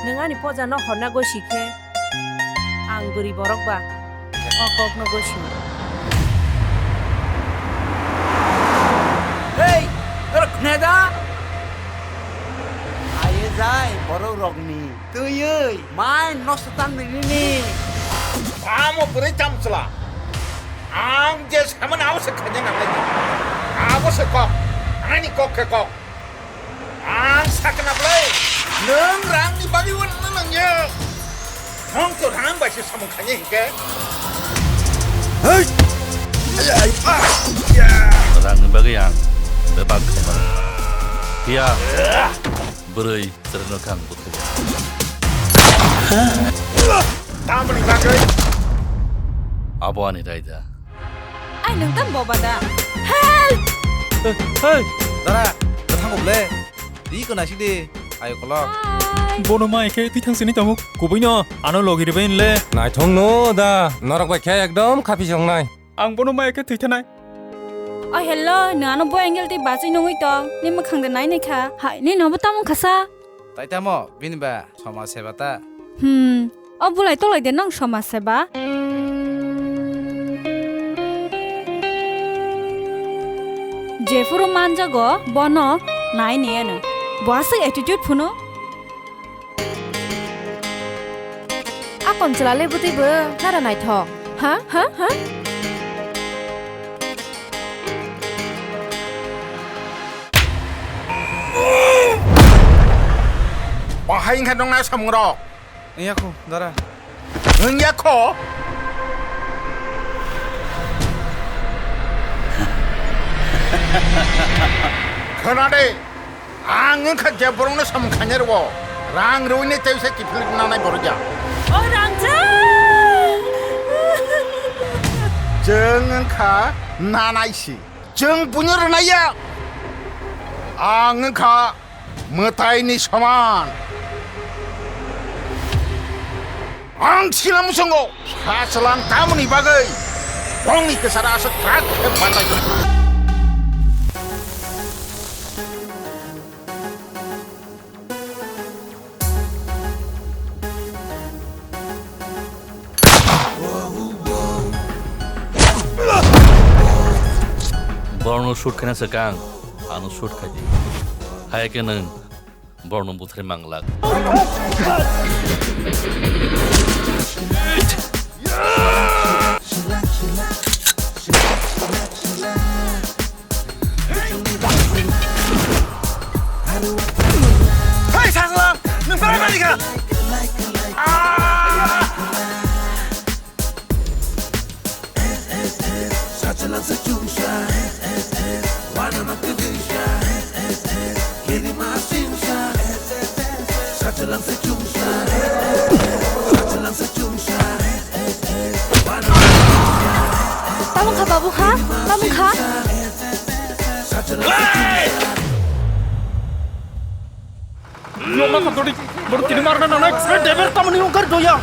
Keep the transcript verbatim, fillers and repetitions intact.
Nwng ani pojano horna gosi khe, ang bwrwi borok ba o kokno gosi. Hei, norok khna da? Aye jai borok rokni twiwi mai nosto tang nini. Amo bwrwi tamchwla. Ang je samani abo se khaina nangnai. Abo se kok. Ani kok khe kok. Ang sakna bwlai, nwng rangni bagwi uanna nangya. Nwng to rang bai se samung khainai hinkhe. Hey! Rangni bagwi ang bebak khaimano. Phiya, bwrwi chwrwino khe ang buthugo. Tamoni bagwi? Abo ani raida. Ai, nwng tamo boba da? Help! Hey! Dara, kwthango ble. Ri ko naisik di. Ayo kolok. Hi. Bono mai khe twi thang sini tongo. Kubui no, ano logi ribai le. Naithok no da, norok bai khe ekdom khapi songnai. Ang bono mai khe twi thanai. Oh, hello, nwng ano bo angle tei bachwi nungwi tong. Ni mwkhang de nai nai kha. Hai, ni no bo tamo khasa? Tai tamo, bini ba somaj seba ta. Hmm, o bulai tolai de nang somaj seba? Jephuru manjago bono nai ni eno. Bo aswk attitude phunu. Akon chwla le bwtwi bo nara naithok. Ha, ha, ha? Bahai wngkha nokna samungrok? Wngya kho, dara. Wngya kho? Khna de, ang wngkha je borokno samung khainai rwo, rang rwini tei se kiphilwi nanai borok ya. O rangchak! Chwng wngkha nanai si. Chwng buino rwnai ya. Ang wngkha mwtaini soman. Ang sila muchungo sa chwlang tamoni bagwi bongni kwcharo aswk kwrak khe batai. Borokno shoot khaina swkang ano shoot khai di. Hai khe nwng borokno butharwi manglak. Hei, Sajla! Nwng belai mani kha? Ah! Tamo kha, babu kha? Tamo kha? Nokna kha dodi, bono tini marna nanai, deber tamoni ungkar doya.